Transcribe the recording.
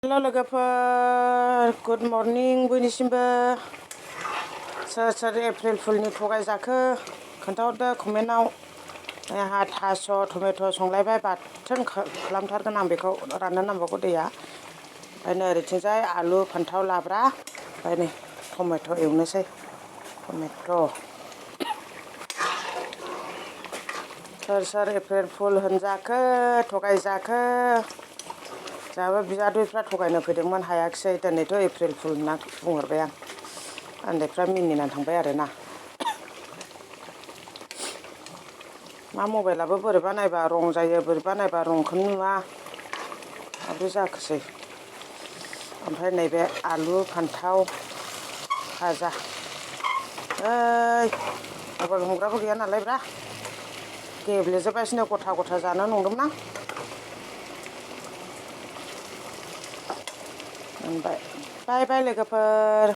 हेल' लोगोफोर, good morning बयनिसिमबो। सोर सोर एप्रिल फुलनि थगायजाखो खोन्थाहरदो कमेन्टआव। आंहा थास' टमेट' संलायबाय, बाथोन खालामथारगोन आं बेखौ, राननो नांबावगौ दैया। ओमफ्राय नै ओरैथिंजाय आलु फान्थाव लाब्रा, ओमफ्राय नै टमेट' एवनोसै। टमेट' सोर सोर एप्रिल फुल होनजाखो, थगायजाखो। जोंहाबो बिजादैफ्रा थगायनो फैदोंमोन, हायाखिसै। दिनैथ' एप्रिल फुल होनना बुंहरबाय आं। उन्दैफ्रा मिनिनानै थांबाय आरोना। मा मबाइलाबो बोरैबा नायबा रं जायो, बोरैबा नायबा रंखौनो नुवा। माब्रै जाखोसै। ओमफ्राय नैबे आलु फान्थाव भाजा। मबाइल हमग्राबो गैया नालाय ब्रा। गेब्लेजोबगासिनो, गथा गथा जानो नंदोंमोन आं। मोनबाय। बाय बाय लोगोफोर।